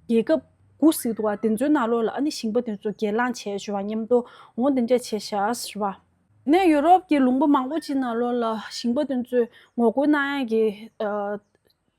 རྒྱལ་ཁབ་དགུ་ཟེར་འདུག་བ། དེ་ཚོའི་ནང་ལོགས་ལ་ཨ་ནི་ཞིང་པ་དེ་ཚོ་སྒེར་ལངས་བྱས་བྱུང་བ་མཉམ་དུ་འོང་དེ་འདྲས་བྱས་ཤག་ཟེར་བ། ནས་ཡུ་རོབ་ཀྱི་ལུང་པ་མང་པོ་ཅིག་ནང་ལོགས་ལ་ཞིང་པ་དེ་ཚོས་ངོ་རྒོལ་གནང་ཡག་གི་ཨ་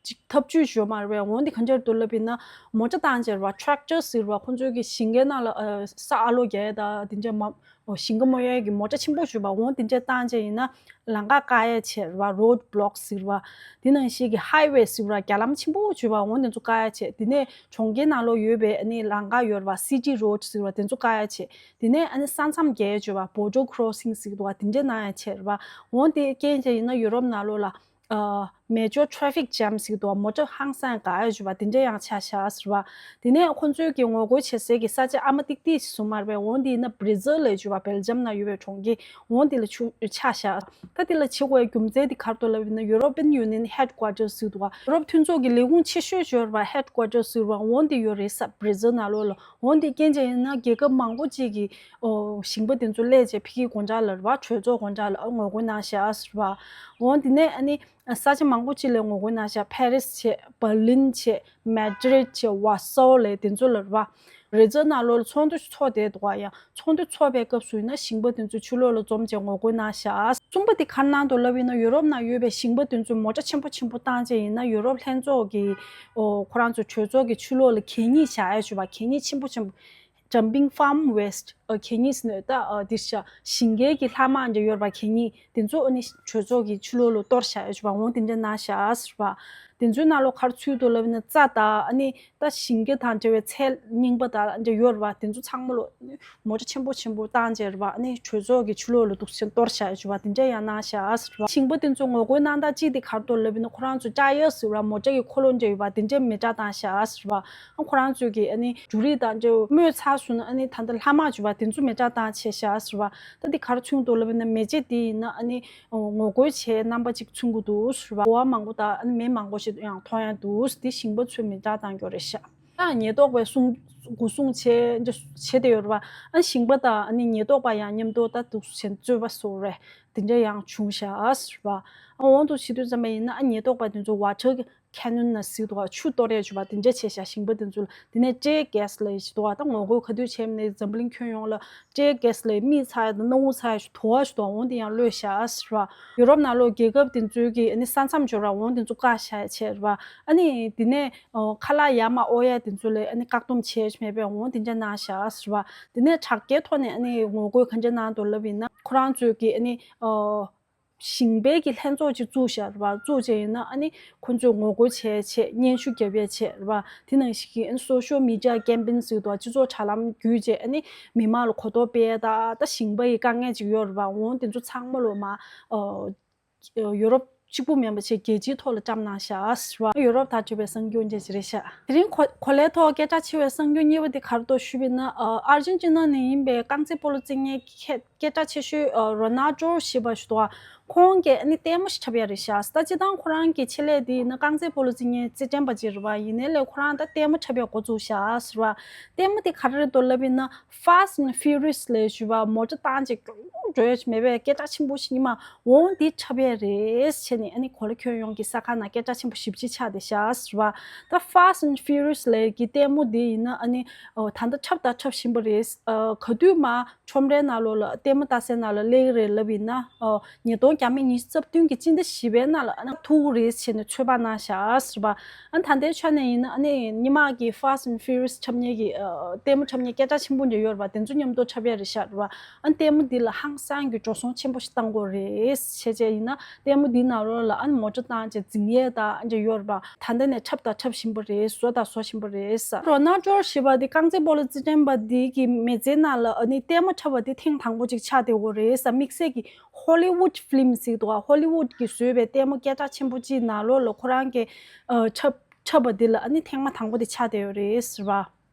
ཅིག་ཐབས་ཇུས་ཡོད་མ་རེད་པས། འོན་ཏེ་གང་ཅིར་དུ་ལབ་ཡིན་ན་མོ་ཊ་བཏང་བྱས་རེད་བ། ཊེག་ཊར་ཟེར་བ་ཁོང་ཚོའི་གི་ཞིང་ཁའི་ནང་ལ་ཨ་ས་ཨ་ལོ་རྒྱག་ཡས་དང་དེ་འདྲ་མ་ཨོ་ཞིང་ཁ་རྨོ་ཡས་ཀྱི་མོ་ཊ་ཆེན་པོ་ཞིག་ཡོད་པ། འོ་དེ་འདྲ་བཏང་བྱས་ཡིན་ན་ལམ་ཁ་བཀག་ཡས་བྱས་རེད་བ། རོཌ་བྷི་ལོག་ཟེར་བ། དེ་ནང་བཞིན་གི་ཧའི་ཝེ་ཟེར་བ་རྒྱ་ལམ་ཆེན་པོ་ཞིག་ཡོད་པ། འོ་དེ་ཚོ་བཀག་ཡས་བྱས། དེ་ནས་གྲོང་ཁྱེར་ནང་ལོགས་ཡོད་པའི་ཨ་ནི་ལམ་ཁ་ཡོད་རེད་བ། སི་ཊི་རོཌ་ཟེར་བ་དེ་ཚོ་བཀག་ཡས་བྱས། དེ་ནས་ཨ་ནི་ས་མཚམས་བརྒལ་ཡས་བྱས་རེད་བ། Border crossing ཟེར་གི་འདུག་བ། དེ་འདྲ་གནང་ཡས་བྱས་རེད་བ། འོ་དེ་རྐྱེན་བྱས་ཡིན་ན་ཡུ་རོབ་ནང་ལོགས་ལ་ཨ་major traffic jam ཟེར་གི་འདུག་བ། མོ་ཊ་ཧང་སང་འགག་ཡས་བྱས་རེད་བ། དེ་འདྲ་ཡང་ཆགས་ཤག་ཟེར་བ། དེ་ནས་ཁོང་ཚོའི་གི་ངོ་རྒོལ་བྱེད་སའི་གི་ས་ཆ་ཨ་མ་ཏིག་ཏིག་ཞིག་བཟོ་མ་རེད་པས། འོ་དེ་ཡིན་ན་Brazil ལབ་ཡས་བྱས་རེད་བ། Belgium ནང་ཡོད་པའི་གྲོང་ཁྱེར་འོ་དེ་ལ་ཆུ་ཆགས་ཤག། ད་དེ་ལ་བྱེད་དགོས་རྒྱུ་མཚན་དེ་ག་རེ་འདུག་ལབ་ཡིན་ན་European Union headquarters ཟེར་གི་འདུག་བ། ཡུ་རོབ་མཐུན་ཚོགས་ཀྱི་ལས་ཁུངས་ཆེ་ཤོས་ཡོད་རེད་བ། Headquarters ཟེར་བ་འོ་དེ་ཡོད་རེད་ས་Brazil ནང་ལོགས་ལ། འོ་དེ་རྐྱེན་བྱས་ཡིན་ན་རྒྱལ་ཁབ་མང་པོ་ཅིག་གི་ཨོ་ཞིང་པ་དེ་ཚོ་སླེབས་བྱས་ཕ་གིའི་དགོང་དྲ་ལ་རེད་བ། གྲོས་ཚོགས་དགོང་དྲ་ལ་ཨ་ངོ་རྒོལ་གནང་ཤག་ཟེར་བ། འོ་དེ་ནས་ཨ་ནི་ས་ཆ་མང་པོ་ཅིག་ལ་ངོ་རྒོལ་གནང་ཤག། Paris བྱས། Berlin བྱས། Madrid བྱས། Warsaw ལབ་དེ་ཚོ་ལ་རེད་བ། རེ་ཛ་ནང་ལོགས་ལ་ཚོགས་འདུ་ཚོགས་བསྡད་འདུག་བ། ཡང་ཚོགས་འདུ་ཚོགས་པའི་སྐབས་སུ་ཡིན་ན་ཞིང་པ་དེ་ཚོ་ཕྱི་ལོགས་ལ་འཛོམས་བྱས་ངོ་རྒོལ་གནང་ཤག། གསུམ་པ་དེ་ག་རེ་གནང་འདུག་ལབ་ཡིན་ན་ཡུ་རོབ་ནང་ཡོད་པའི་ཞིང་པ་དེ་ཚོ་མོ་ཊ་ཆེན་པོ་ཆེན་པོ་བཏང་བྱས་ཡིན་ན་ཡུ་རོབ་ལྷན་ཚོགས་ཀྱི་ཨོ་ཁོ་རང་ཚོ་གྲོས་ཚོགས་ཀྱི་ཕྱི་ལོགས་ལ་གད་སྙིགས་བཞག་ཡས་བྱས་རེད་བ། གད་སྙིགས་ཆེན་པོ་ཆེན་པོ། Dumping farm waste ཨ་གད་སྙིགས་ཟེར་ནས་ད་ཨ་འདིར་བཞག་ཞིང་ཁའི་གི་ལྷག་མ་འདྲ་ཡོད་རེད་བ། གད་སྙིགས་དེ་ཚོ་ཨ་ནི་གྲོས་ཚོགས་ཀྱི་ཕྱི་ལོགས་ལ་གཏོར་བཞག་ཡས་བྱས་རེད་བ། འོ་དེ་འདྲ་གནང་ཤག་ཟེར་བ། དེ་ཚོའི་ནང་ལོགས་ག་རེ་ཚུད་འདུག་ལབ་ན་རྩྭ་དང་ཨ་ནི་ད་ཞིང་ཁ་དང་འབྲེལ་བའི་ཚལ་རྙིང་པ་དང་འདྲ་ཡོད་རེད་བ། དེ་ཚོ་ཚང་མ་ལོ་མོ་ཊ་ཆེན་པོ་ཆེན་པོ་བཏང་བྱས་རེད་བ། ཨ་ནི་གྲོས་ཚོགས་ཀྱི་ཕྱི་ལོགས་ལ་འདུག་སེ་གཏོར་བཞག་ཡོད་བྱས་རེད་བ། དེ་འདྲ་ཡང་གནང་ཤག་ཟེར་བ། ཞིང་པ་དེ་ཚོ་ངོ་རྒོལ་གནང་སྟངས་གཅིག་དེ་ག་རེ་འདུག་ལབ་ན་ཁོ་རང་ཚོ་ཊ་ཡར་ཟེར་བ་མོ་ཊ་གི་འཁོར་ལོ་འདྲ་ཡོད་བ། དེ་འདྲ་མེ་སྲེག་བཏང་ཤག་ཟེར་བ། ཨ་ཁོ་རང་ཚོས་ཀྱི་ཨ་ནི་འབྲུ་རིགས་དང་འབྲེལ་རྨོས་ཚར་སོང་ན་ཨ་ནི་ད་ལྟ་ལྷག་མ་བྱས་པ་དེ་ཚོ་མེ་སྲེག་བཏང་བྱས་ཤག་ཟེར་བ། ད་དེ་ག་རེ་མཚོན་འདུག་ལབ་ན་མེ་ལྕེ་དེ་ཡིན་ན་ཨ་ནི་ངོ་རྒོལ་བྱེད་རྣམ་པ་ཅིག་མཚོན་གྱི་འདུག་ཟེར་བ། འོ་བ་མང་པོ་དང་ཨ་ནི་མེ་མང་པོ་ཞིག་ཡང་མཐོང་ཡ་འདུག། དེ་ཞིང་པ་ཚོས་མེ་སྲེག་བཏང་རྒྱུ་རེད་ཤག། ད་ཉེན་རྟོག་པས་སྲུང་སྒོ་སྲུང་བྱེད་བྱེད་བསྡད་ཡོད་རེད་བ། ཨ་ཞིང་པ་དང་ཨ་ནི་ཉེན་རྟོག་པ་ཡང་མཉམ་དུ་ད་འདུག་སེ་རྩོད་པ་བཟོ་རེད། དེ་འདྲ་ཡང་བྱུང་ཤག་ཟེར་བ། ཨ་འོང་དུ་བྱེད་དུས་ཙམ་པ་ཡིན་ན་ཨ་ཉེན་རྟོག་པ་དེ་ཚོ་water cannon ན་ཟེར་འདུག་བ། ཆུ་གཏོར་ཡས་བྱས་པ་དེ་འདྲ་བྱས་ཤག། ཞིང་པ་དེ་ཚོ་ལ། དེ་ནས་tear gas ལབ་ཡས་བྱས་འདུག་བ། ད་ངོ་རྒོལ་ག་དུས་བྱས་ནས་འཛམ་བུ་གླིང་ཁྱོན་ཡོངས་ལ་tear gas ལབ་ཡས་མིག་ཚ་ཡས་དང་སྣ་བུག་ཚ་ཡས་བྱས་དུ་བ་བྱས་འདུག་བ། འོང་དེ་ཡང་གློད་ཤག་ཟེར་བ། ཡུ་རོབ་ནང་ལོགས་རྒྱལ་ཁབ་དེ་ཚོའི་གི་ཨ་ནི་ས་མཚམས་བྱས་ར་འོང་དེ་ཚོ་བཀག་བཞག་ཡས་བྱས་རེད་བ། ཨ་ནི་དེ་ནས་ཨོ་ཁ་ལག་ཡར་མར་དབོར་ཡས་དེ་ཚོ་ལ་ཨ་ནི་བཀག་སྡོམ་བྱས་མེད་པའི་འོང་དེ་འདྲ་གནང་ཤག་ཟེར་བ། དེ་ནས་དྲ་རྒྱའི་ཐོག་ནས་ཨ་ནི་ངོ་རྒོལ་ག་འདྲ་གནང་འདུག་ལབ་ཡིན་ན་ཁོ་རང་ཚོའི་གི་ཨ་ནི་ཨོ་ཞིང་པའི་གི་ལྷན་ཚོགས་ཅིག་བཙུགས་བཞག་རེད་བ། བཙུགས་བྱས་ཡིན་ན་ཨ་ནི་ཁོ་ཚོས་ངོ་རྒོལ་བྱས་བྱས་སྙན་ཞུ་རྒྱབ་ཡས་བྱས་རེད་བ། དེ་ནང་བཞིན་གི་ཨ་ནི་social media campaign ཟེར་འདུག་བ། སྤྱི་ཚོགས་དྲ་ལམ་བརྒྱུད་བྱས་ཨ་ནི་མི་མང་ལ་གོ་རྟོགས་སྤེལ་ཡས་དང་ད་ཞིང་པ་ཡི་དཀའ་ངལ་ཅིག་ཡོད་རེད་བ། འོང་དེ་ཚོ་ཚང་མ་ལོ་མ་ཨོ། ཡུ་རོབ་ གཅིག་པུ་མིན་པ་བྱས་རྒྱལ་སྤྱིའི་ཐོག་ལ་བཀྲམ་གནང་ཤག་ཟེར་བ། ཡུ་རོབ་དང་འབྲེལ་བའི་གསར་འགྱུར་འདི་ཅིག་རེད་ཤག་དེ་རིང་གོ་གོ་ལའི་ཐོག་སྐད་གྲགས་ཆེ་བའི་གསར་འགྱུར་གཉིས་པ་དེ་ག་རེ་འདུག་ཞུས་པ་ཡིན་ན། ཨ་ཨར་ཇེན་ཊི་ན་ནས་ཡིན་པའི་རྐང་རྩེད་སྤོ་ལོ་རྩེ་མཁན་སྐད་སྐད་གྲགས་ཆེ་ཤོས་ཨ་རོ་ནལ་ཌོ་ཞེས་པ་ཞིག་འདུག་ཁོང་གིས་ཨ་ནི་ལྟད་མོ་ཞིག་འཁྲབ་ཡ་རེད་ཤག་ད་སྤྱིར་བཏང་ཁོ་རང་གི་ཆེད་ལས་དེ་ཡིན་ན་རྐང་རྩེད་སྤོ་ལོ་རྩེ་མཁན་རྩེད་འགྲན་པ་ཅིག་རེད་བ། ཡིན་ནའི་ལས་ཁོ་རང་ད་ལྟད་མོ་འཁྲབ་ཡ་འགོ་བཙུགས་ཤག་ཟེར་བ། ལྟད་མོ་དེ་ག་རེ་རེད་འདུག་ལབ་ཡིན་ན། Fast and Furious ལབ་ཞུ་བ། མོ་ཊ་བཏང་བྱས་མགྱོགས་པོ་འགྲོ་ཡ་ཞིག་མེད་པའི་སྐད་གྲགས་ཆེན་པོ་ཞིག་ཉི་མ་འོང་འདི་འཁྲབ་ཡས་རེད་བྱས་ནས། ཨ་ནི་གོ་ལ་ཁྱོན་ཡོངས་ཀྱི་ས་ཁ་ནང་སྐད་གྲགས་ཆེན་པོ་ཞེ་པོ་ཅིག་ཆགས་བསྡད་ཤག་ཟེར་བ། ད་Fast and Furious ལབ་ཀྱི་ལྟད་མོ་འདི་ཡིན་ན་ཨ་ནི་ཨོ་ད་ལྟ་འཁྲབ་དང་འཁྲབ་བཞིན་པ་རེད། ཨ་ག་དུས་མ་ཁྲོམ་རའི་ནང་ལོགས་ལ་ལྟད་མོ་ལྟ་སའི་ནང་ལ་སླེབས་ཀྱི་རེད་ལབ་ཡིན་ན། ཨོ་ཉིས་སྟོང་བརྒྱ་མེད་ཉི་ཤུ་རྩ་བདུན་གྱི་སྤྱི་ཟླ་བཞི་པའི་ནང་ལ་ཨ་ནི་ཐུག་གི་རེད་བྱས་ནས་ཚོད་དཔག་གནང་ཤག་ཟེར་བ། ཨ་ནི་ད་ལྟའི་ཆ་ནས་ཡིན་ན་ཨ་ནི་སྔོན་མ་གི་Fast and Furious འཁྲབ་མཁན་གྱི་ཨ་ལྟད་མོ་འཁྲབ་མཁན་སྐད་གྲགས་ཆེན་པོ་འདྲ་ཡོད་རེད་པ། དེ་ཚོ་མཉམ་དུ་འཁྲབ་ཡ་རེད་ཤག་རེད་པ། ཨ་ནི་ལྟད་མོ་འདི་ལ་ཧང་སང་གི་འགྲོ་སོང་ཆེན་པོ་ཞིག་བཏང་དགོས་རེད་བྱས་བྱས་ཡིན་ན། ལྟད་མོ་འདིའི་ནང་ལོགས་ལ་ཨ་ནི་མོ་ཊ་བཏང་བྱས་འཛིང་ཡས་དང་ཨ་འདྲ་ཡོད་རེད་པ། ད་ལྟ་ནས་འཁྲབ་དང་འཁྲབ་བཞིན་པ་རེད། བཟོ་དང་བཟོ་བཞིན་པ་རེད། རོ་ནལ་ཌོ་ཞེས་པ་འདི་རྐང་རྩེད་སྤོ་ལོ་རྩེད་འགྲན་པ་འདི་གི་མི་ཚེའི་ནང་ལ་ཨ་ནི་ལྟད་མོ་འཁྲབ་པ་འདི་ཐེངས་དང་པོ་ཅིག་ཆགས་བསྡད་ཡོད་རེད། དམིགས་བསལ་གྱི་Hollywood films ཟེར་གྱི་འདུག་ག Hollywood གིས་བཟོས་པའི་ལྟད་མོ་སྐད་གྲགས་ཆེན་པོ་གཅིག་ནང་ལོགས་ལ་ཁོ་རང་གིས་ཨ་འཁྲབ་འཁྲབ་པ་འདི་ལ་ཨ་ནི་ཐེངས་མ་དང་པོ་དེ་ཆགས་བསྡད་ཡོད་རེད་ཟེར་བ།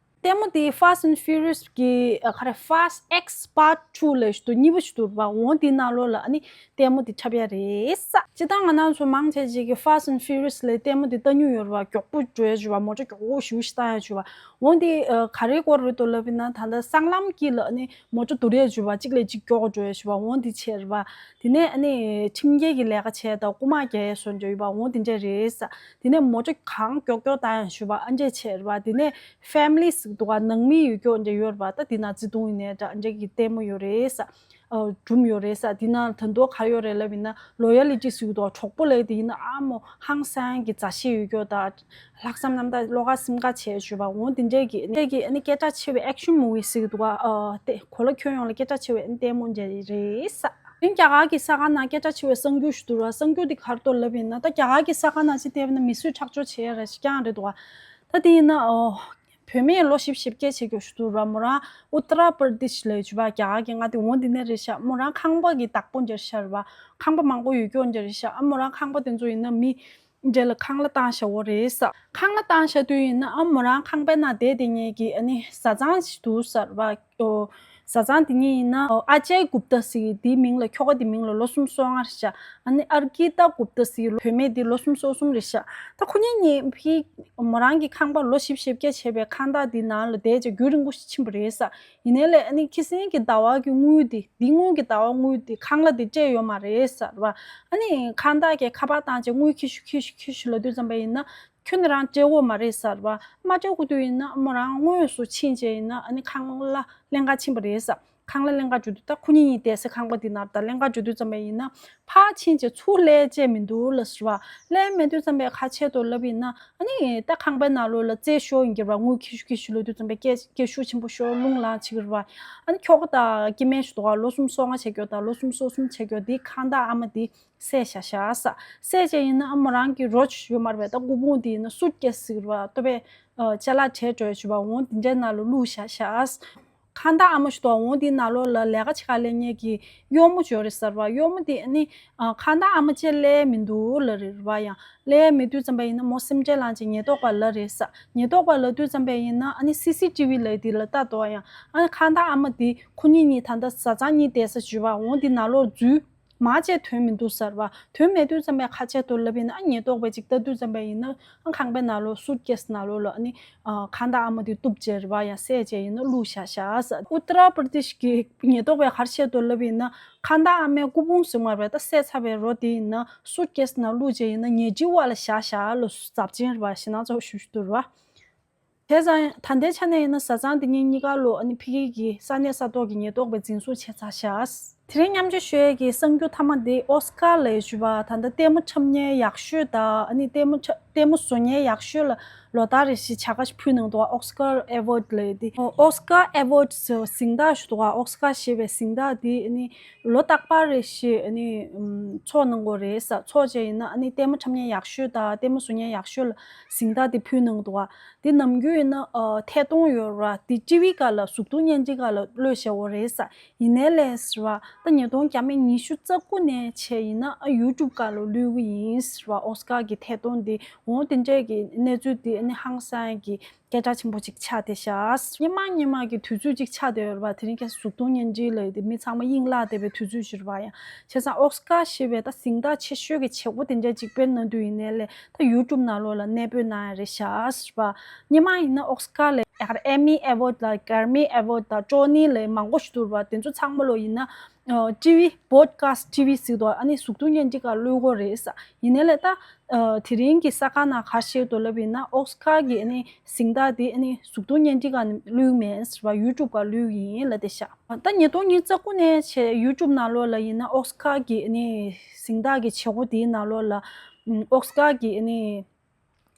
ལྟད་མོ་དེ་Fast and Furious གི་ཨ་ག་རེ་Fast X Part Two ལབ་ཞིག་འདུག་གཉིས་པ་ཞིག་འདུག་རེད་པ། འོ་དེའི་ནང་ལོགས་ལ་ཨ་ནི་ལྟད་མོ་དེ་འཁྲབ་ཡ་རེད་ས། སྤྱིར་བཏང་ང་རང་ཚོ་མང་ཆེ་ཅིག་གིས་Fast and Furious ལབ་ལྟད་མོ་དེ་ལྟ་མྱོང་ཡོད་རེད་པ། མགྱོགས་པོ་འགྲོ་ཡ་ཞིག་ཡོད་པ། མོ་ཊ་མགྱོགས་པོ་ཞེ་པོ་ཞིག་བཏང་ཡ་ཞིག་ཡོད་པ། འོ་དེ་ཨ་ག་རེའི་སྐོར་རེད་འདུག་ལབ་ཡིན་ན། ད་ལྟ་སྲང་ལམ་དཀྱིལ་ལ་ཨ་ནི་མོ་ཊ་བསྡུར་ཡ་ཞིག་ཡོད་པ། གཅིག་ལས་གཅིག་མགྱོགས་པོ་འགྲོ་ཡ་ཞིག་ཡོད་པ། འོ་དེ་བྱས་རེད་པ། དེ་ནས་ཨ་ནི་ཁྲིམས་འགལ་གྱི་ལས་ཀ་བྱས་དང་རྐུ་མ་རྒྱག་ཡ་བཟོ་འདྲ་ཡོད་པ། འོ་དེ་འདྲ་རེད་ས། དེ་ནས་མོ་ཊ་གང་མགྱོགས་མགྱོགས་བཏང་ཡང་ཞུ་བ་ཨ་འདྲས་བྱས་རེད་པ། དེ་ནས་Family ཟེར་གྱི་འདུག་ག་ནང་མི་ཡོད་རྒྱུ་འདྲ་ཡོད་རེད་པ། ད་དེ་ན་བརྩེ་དུང་ཡིན་ནའི་འདྲ་ཨ་འདྲས་ཀྱི་ལྟད་མོ་ཡོད་རེད་ས། ཨ་སྒྲུང་ཡོད་རེད་ས། དེ་ན་ད་དུང་ག་ཡོད་རེད་ལབ་ཡིན་ན། Loyalty ཟེར་གྱི་འདུག་ག་གྲོགས་པོ་ལབ་དེ་ཡིན་ན་ཨ་མོ་ཧང་སང་གི་མཛའ་བཤེས་ཡོད་རྒྱུ་དང་། ལྷག་བསམ་རྣམ་དག་བློ་དགའ་སེམས་དགའ་བྱས་ཞུ་བ། འོ་དེ་འདྲས་ཀྱི་ཨ་ནི་ལྟད་མོ་སྐད་གྲགས་ཆེ་བའི་Action Movie ཟེར་གྱི་འདུག་ག་ཨ་དེ་གོ་ལ་ཁྱོན་ཡོངས་ལ་སྐད་གྲགས་ཆེ་བའི་ཨ་ནི་ལྟད་མོ་འདྲ་རེད་ས། དེང་རྒྱ་གར་གྱི་ས་ཁང་ནང་སྐད་གྲགས་ཆེ་བའི་གསར་འགྱུར་ཞིག་འདུག་ར། གསར་འགྱུར་འདི་ག་རེ་འདུག་ལབ་ཡིན་ན། ད་རྒྱ་གར་གྱི་ས་ཁང་ནང་ཅིག་བལྟས་པ་ན་མི་གསོད་ཁྲག་སྦྱོར་བྱེད་ཡ་ར་ཞིག་རྐྱང་རེད་འདུག་ག་ད་དེ་ཡིན་ན་ཨོ་བུད་མེད་ལོ་བཞི་བཅུ་ཞེ་བརྒྱད་བྱེད་རྒྱུ་ཞིག་འདུག་ར། མོ་རང་ཨུ་ཏ་ར་པར་དེ་ཤི་ལབ་ཡ་ཅིག་ཡོད་པ། རྒྱ་གར་གྱི་མངའ་སྡེ་འོ་འདི་ནས་རེད་ཤག་མོ་རང་ཁང་པ་གི་བདག་པོ་འདྲ་ཤག་རེད་པ། ཁང་པ་མང་པོ་ཡོད་རྒྱུ་འདྲ་རེད་ཤག་ཨ་མོ་རང་ཁང་པ་དེ་ཚོ་ཡིན་ན་མི་འདྲ་ལ་ཁང་གླ་བཏང་བཞག་ཡོད་རེད་ས། ཁང་གླ་བཏང་བཞག་དུས་ཡིན་ན་ཨ་མོ་རང་ཁང་པའི་ནང་བསྡད་བསྡད་མཁན་གྱི་ཨ་ནི་བཟའ་ཚང་ཞིག་འདུག་ས་རེད་པ། ཨོ། བཟའ་ཚང་དེ་གཉིས་ཡིན་ན་ཨོ་ཨ་ཅའི་གུབ་ཏ་ཟེར་གྱི་དེའི་མིང་ལ། ཁྱོ་ག་དེའི་མིང་ལ་ལོ་སུམ་ཅུ་སོ་ལྔ་རེད་ཤག་ཨ་ནི་ཨར་ཀི་ཏ་གུབ་ཏ་ཟེར་གྱི་བུད་མེད་དེ་ལོ་སུམ་ཅུ་སོ་གསུམ་རེད་ཤག་ད་ཁོ་གཉིས་གཉིས་ཕི་མོ་རང་གི་ཁང་པ་ལོ་བཞི་བཅུ་ཞེ་བརྒྱད་བྱས་པའི་ཁང་བདག་དེའི་ནང་ལ་བསྡད་བྱས་རྒྱུན་རིང་པོ་ཞིག་ཕྱིན་པ་རེད་ས། ཡིན་ནའི་ལས་ཨ་ནི་ཁྱི་སེང་གི་ཟླ་བ་གི་དངུལ་དེ་འདི་སྔོན་གྱི་ཟླ་བ་དངུལ་དེ་ཁང་གླ་དེ་སྤྲད་ཡོད་མ་རེད་ས་རེད་པ། ཨ་ནི་ཁང་བདག་གིས་ཁ་པར་བཏང་བྱས་དངུལ་ཁྱེར་ཤོག་ཁྱེར་ཤོག་ཁྱེར་ཤོག་ལབ་དུས་ཙམ་པ་ཡིན་ན། ཁྱོད་ནི་རང་སྤྲད་ཡོད་མ་རེད་ས་རེད་པ། མ་སྤྲད་དགོས་དུས་ཡིན་ན་མོ་རང་དངོས་སུ་ཕྱིན་བྱས་ཡིན་ན་ཨ་ནི་ཁང་གླ་ལེན་ག་ཕྱིན་པ་རེད་ས། ཁང་གླ་ལེན་ག་འགྲོ་དུས་ད་ཁོ་གཉིས་གཉིས་བསྡད་སའི་ཁང་པ་འདི་ནང་ད་ལེན་ག་འགྲོ་དུས་ཙམ་པ་ཡིན་ན་ཕར་ཕྱིན་བྱས་ཚུར་སླེབས་བྱས་མི་འདུག་ལ་ཟེར་བ། སླེབས་མེད་དུས་ཙམ་པའི་ཁ་ཆད་དུ་ལབ་ཡིན་ན་ཨ་ནི་ད་ཁང་པའི་ནང་ལོགས་ལ་རྩེད་ཤོར་ཡིན་གྱི་རེད་པ། དངུལ་ཁྱེར་ཤོག་ཁྱེར་ཤོག་ལབ་དུས་ཙམ་པའི་སྐད་སྐད་ཤུགས་ཆེན་པོ་ཤོར་རླུང་ལངས་བྱེད་ཀྱི་རེད་པ། ཨ་ནི་ཁྱོ་ག་དང་སྐྱེ་དམན་ཞིག་འདུག་ག་ལོ་སུམ་ཅུ་སོ་ལྔ་བྱེད་རྒྱུ་དང་ལོ་སུམ་ཅུ་སོ་གསུམ་བྱེད་རྒྱུ་དེ་ཁང་བདག་ཨ་མ་དེ་བསད་བཞག་ཤག་ས། བསད་བྱས་ཡིན་ན་ཨ་མོ་རང་གི་རོ་ཅིག་ཡོད་མ་རེད་པས། ད་སྐུ་ཕུང་དེ་ཡིན་ན་སུཊ་ཀེ་སི་ཟེར་གྱི་རེད་པ། ལྟོ་ཕད་ཅ་ལག་བྲལ་འགྲོ་ཡ་ཅིག་ཡོད་པ། འོ་དེ་འདྲའི་ནང་ལ་བླུགས་བཞག་ཤག་ཁང་བདག་ཨ་མ་ཞིག་འདུག་ག་འོ་དེའི་ནང་ལོགས་ལ་ལས་ཀ་བྱེད་ག་སླེབས་མཁན་གྱི་གཡོག་མོ་ཅིག་ཡོད་རེད་ས་རེད་པ། གཡོག་མོ་དེ་ཨ་ནི་ཨ་ཁང་བདག་ཨ་མ་བཅས་སླེབས་མི་འདུག་ལབ་རེད་པ། ཡང་སླེབས་མེད་དུས་ཙམ་པ་ཡིན་ན་མོ་སེམས་ཁྲལ་ལངས་བྱས་ཉེན་རྟོག་པ་ལབ་རེད་ས། ཉེན་རྟོག་པ་ལབ་དུས་ཙམ་པ་ཡིན་ན་ཨ་ནི་སི་སི་ཊི་ཝི་ལབ་དེ་ལ་ལྟ་དོ། ཡང་ཨ་ནི་ཁང་བདག་ཨ་མ་དེ་ཁོ་གཉིས་གཉིས་ད་ལྟ་བཟའ་ཚང་གཉིས་བསྡད་ས་ཅིག་ཡོད་པ། འོ་དེ་ནང་ལོགས་འཛུལ། མར་བཅས་ཐོན་མི་འདུག་ས་རེད་པ། ཐོན་མེད་དུས་ཙམ་པའི་ཁ་ཆད་དུ་ལབ་ཡིན་ན་ཨ་ཉེན་རྟོག་པས་ཅིག་ལྟ་དུས་ཙམ་པ་ཡིན་ན་ཨ་ཁང་པའི་ནང་ལོགས་སུཊ་ཀེ་སི་ནང་ལོགས་ལ་ཨ་ནི་ཨ་ཁང་བདག་ཨ་མ་དེ་གཏུབ་བྱས་རེད་པ། ཡང་བསད་བྱས་ཡིན་ན་བླུགས་བཞག་ཤག་ས། ཨུ་ཏ་ར་པར་དེ་ཤི་གི་ཉེན་རྟོག་པས་ག་རེ་བཤད་འདུག་ལབ་ཡིན་ན། ཁང་བདག་ཨ་མའི་སྐུ་ཕུང་ཟེར་མ་རེད་པ། ད་བསད་ཚར་བའི་རོ་དེ་ཡིན་ན་སུཊ་ཀེ་སི་ནང་བླུགས་བྱས་ཡིན་ན་ཉལ་ཁྲིའི་འོག་ལ་བཞག་ཤག་ལོ་ཚབས་ཆེན་རེད་པ། ཞེད་སྣང་ཚ་པོ་ཞེ་པོ་ཞིག་འདུག་རེད་པ། བྱས་ཙང་ད་ལྟའི་ཆ་ནས་ཡིན་ན་བཟའ་ཚང་དེ་གཉིས་གཉིས་ཀ་ལོ་ཨ་ནི་ཕ་གི་གི་ས་གནས་ས་ཐོག་གི་ཉེན་རྟོག་པས་འཛིན་བཟུང་བྱས་ཚར་ཤག་དེ་རིང་མཉམ་སྤྱོད་ཞུ་ཡས་ཀྱི་གསར་འགྱུར་མཐའ་མ་འདི་ཨོ་སི་ཀར་ལབ་ཡས་ཞུ་བ། ད་ལྟ་ལྟད་མོ་འཁྲབ་མཁན་ཡག་ཤོས་དང་ཨ་ནི་ལྟད་མོ་འཁྲབ་ལྟད་མོ་བཟོ་མཁན་ཡག་ཤོས་ལ་ལོ་ལྟར་རེ་བཞིན་བྱ་དགའ་ཞིག་ཕུལ་གནང་འདུག་ཨོ་སི་ཀར་ཨེ་ཝོཌ་ལབ་ཡས་འདི། ཨོ་སི་ཀར་ཨེ་ཝོཌ་ཟེར་བ་གཟེངས་རྟགས་ཞིག་འདུག་ཨོ་སི་ཀར་ཞེས་པའི་གཟེངས་རྟགས་འདི་ཨ་ནི་ལོ་རྟག་པར་རེ་བཞིན་ཨ་ནི་ཚོགས་གནང་གི་ཡོད་རེད་ས། ཚོགས་བྱས་ཡིན་ན་ཨ་ནི་ལྟད་མོ་འཁྲབ་མཁན་ཡག་ཤོས་དང་ལྟད་མོ་བཟོ་མཁན་ཡག་ཤོས་ལ་གཟེངས་རྟགས་འདི་ཕུལ་གནང་འདུག་དེ་ནམ་རྒྱུན་ཡིན་ན་ཨ་ཐད་གཏོང་ཡོད་ར། དེ་ཊི་ཝི་སྒང་ལ་གཟུགས་མཐོང་བརྙན་འཕྲིན་སྒང་ལ་གློད་བཞག་ཡོད་རེད་ས། ཡིན་ནའི་ལས་ཟེར་བ་ ད་ཉིས་སྟོང་བརྒྱ་མེད་ཉི་ཤུ་རྩ་དགུ་ནས་བྱས་ཡིན་ན་ཨ་ཡུ་ཊུབ་སྒང་ལ་ལུས་ཀྱི་ཡིན་ཟེར་བ། ཨོ་སི་ཀར་གྱི་ཐད་གཏོང་འདི་འོ་དེ་འདྲས་ཀྱི་གནས་ཚུལ་འདི་ཨ་ནི་ཧང་སང་གི་སྐད་གྲགས་ཆེན་པོ་ཅིག་ཆགས་བསྡད་ཤག་སྔོན་མ་སྔོན་མ་གི་དུས་ཚོད་ཅིག་ཆགས་བསྡད་ཡོད་རེད་པ། དེ་རིང་ཁ་སང་གཟུགས་མཐོང་བརྙན་འཕྲིན་ལ་དེ་མི་ཚང་མ་དབྱིངས་བརླག་བསྡད་པའི་དུས་ཚོད་ཅིག་རེད་པ། ཡང་བྱས་ཙང་ཨོ་སི་ཀར་ཞེས་པའི་ད་གཟེངས་རྟགས་ཆེ་ཤོས་ཀྱི་བྱེད་སྒོ་དེ་འདྲ་ཅིག་དཔེར་ན་དུས་ཡིན་ནའི་ལས་ད་ཡུ་ཊུབ་ནང་ལོགས་ལ་གནས་སྤོས་གནང་ཡ་རེད་ཤག་ཟེར་བ། སྔོན་མ་ཡིན་ན་ཨོ་སི་ཀར་ལས་ཡར་ཨེ་མི་ཨེ་ཝོཌ་ལ་གྷར་མི་ཨེ་ཝོཌ་དང་ཊོ་ནི་ལས་མང་པོ་ཞིག་འདུག་རེད་པ། དེ་ཚོ་ཚང་མ་ལོ་ཡིན་ན་ཊི་ཝི་བོཌ་ཀ་སི་ཊི་ཊི་ཝི་ཟེར་དུས་ཨ་ནི་གཟུགས་མཐོང་བརྙན་འཕྲིན་སྒང་ལུས་ཀྱི་རེད་ས། ཡིན་ནའི་ལས་ད་དེ་རིང་གི་ས་ཁ་ནང་ག་རེ་བཤད་འདུག་ལབ་ཡིན་ན་ཨོ་སི་ཀར་གྱི་ཨ་ནི་གཟེངས་རྟགས་དེ་ཨ་ནི་གཟུགས་མཐོང་བརྙན་འཕྲིན་སྒང་ལུས་མེད་ཟེར་བ། ཡུ་ཊུབ་སྒང་ལུས་ཡིན་ལབ་བསྡད་ཤག་ད་ཉིས་སྟོང་ཉི་ཤུ་རྩ་དགུ་ནས་བྱས་ཡུ་ཊུབ་ནང་ལོགས་ལ་ཡིན་ན་ཨོ་སི་ཀར་གྱི་ཨ་ནི་གཟེངས་རྟགས་ཀྱི་བྱེད་སྒོ་དེའི་ནང་ལོགས་ལ་ཨོ་སི་ཀར་གྱི་ཨ་ནི་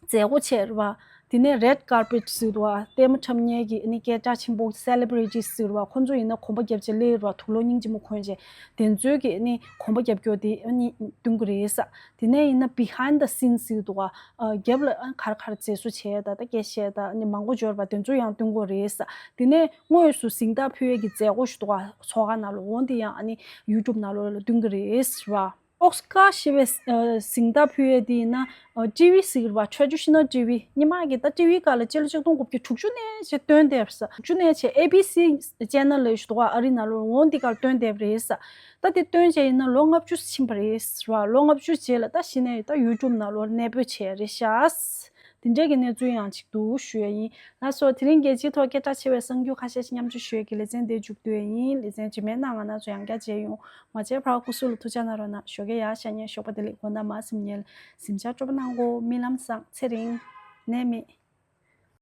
མཛད་སྒོ་བྱས་རེད་པ། དེ་ནས་རེཌ་ཀར་པེཊ་ཟེར་དུས་ལྟད་མོ་འཁྲབ་མཁན་གྱི་ཨ་ནི་སྐད་གྲགས་ཆེན་པོ་སེ་ལེ་བྷི་རི་ཊི་ཟེར་བ། ཁོང་ཚོ་ཡིན་ན་གོམ་པ་རྒྱབ་བྱས་སླེབས་རེད་པ། དུག་ལོག་སྙིང་རྗེ་མོ་གོན་བྱས་དེ་ཚོའི་གི་ཨ་ནི་གོམ་པ་རྒྱབ་སྐྱོར་དེ་ཨ་ནི་སྟོན་གྱི་རེད་ས། དེ་ནས་ཡིན་ན་བྷི་ཧའིན་ཌི་ཛ་སིན་ཟེར་དུས་ཨ་རྒྱབ་ལ་ཨ་ག་རེ་ག་རེ་མཛད་སྒོ་བྱས་ད་ད་སྐད་བཤད་ད་ཨ་ནི་མང་པོ་འབྱོར་བ་དེ་ཚོ་ཡང་སྟོན་གྱི་རེད་ས། དེ་ནས་དངོས་སུ་གཟེངས་རྟགས་ཕུལ་ཡས་ཀྱི་མཛད་སྒོ་ཞིག་འདུག་ག་ཚོགས་ཁང་ནང་ལ། འོ་དེ་ཡང་ཨ་ནི་ཡུ་ཊུབ་ནང་ལོགས་ལ་སྟོན་གྱི་རེད་ཟེར་བ། ཨོ་སི་ཀར་ཞེས་པའི་ཨ་གཟེངས་རྟགས་ཕུལ་ཡས་དེ་ཡིན་ན་ཨ་ཊི་ཝི་ཟེར་བ། ཊེ་ཌི་ཤི་ནལ་ཊི་ཝི། སྔོན་མ་གི་ད་ཊི་ཝི་སྒང་ལ་སྤྱི་ལོ་ཆིག་སྟོང་དགུ་བརྒྱ་དྲུག་ཅུ་ནས་བྱས་སྟོན་བསྡད་པ་རེད་ས། དྲུག་ཅུ་ནས་བྱས་ཨེ་བི་སི་ཆེ་ནལ་ལབ་ཡས་ཞིག་འདུག་ག་ཨ་རི་ནང་ལོགས། འོ་འདི་སྒང་ལ་སྟོན་བསྡད་པ་རེད་ས། ད་དེ་སྟོན་བྱས་ཡིན་ན་ལོ་ལྔ་བཅུ་ཕྱིན་པ་རེད་ཟེར་བ། ལོ་ལྔ་བཅུ་རྗེས་ལ་ད་གཞི་ནས་ད་ཡུ་ཊུབ་ནང་ལོགས་གནས་སྤོས་བྱས་རེད་ཤག་དེ་འདྲའི་གི་གནས་ཚུལ་ཡང་ཅིག་འདུག་ཞུ་ཡ་ཡིན། ལགས་སོ། དེ་རིང་རྒྱལ་སྤྱིའི་ཐོག་སྐད་གྲགས་ཆེ་བའི་གསར་འགྱུར་ཁ་ཤས་ཤིག་མཉམ་སྤྱོད་ཞུ་ཡས་ཀྱི་ལེ་ཚན་དེ་མཇུག་བསྡུ་ཡ་ཡིན། ལེ་ཚན་རྗེས་མའི་ནང་ང་རང་ཚོ་ཡང་བསྐྱར་མཇལ་ཡོང་། མ་མཇལ་བར་སྐུ་གཟུགས་ལ་ཐུགས་ཅག་གནང་རོགས་གནང་། ཞོགས་ཀས་ཡག་ཤ་ཉེ། ཞོགས་པ་བདེ་ལེགས། དགོང་དག་མ་གསུམ་ཉལ། གཟིམ་ཤག་སྤྲོ་པོ་གནང་གོ། རྨི་ལམ་བཟང་། ཚེ་རིང་། ནད་མེད།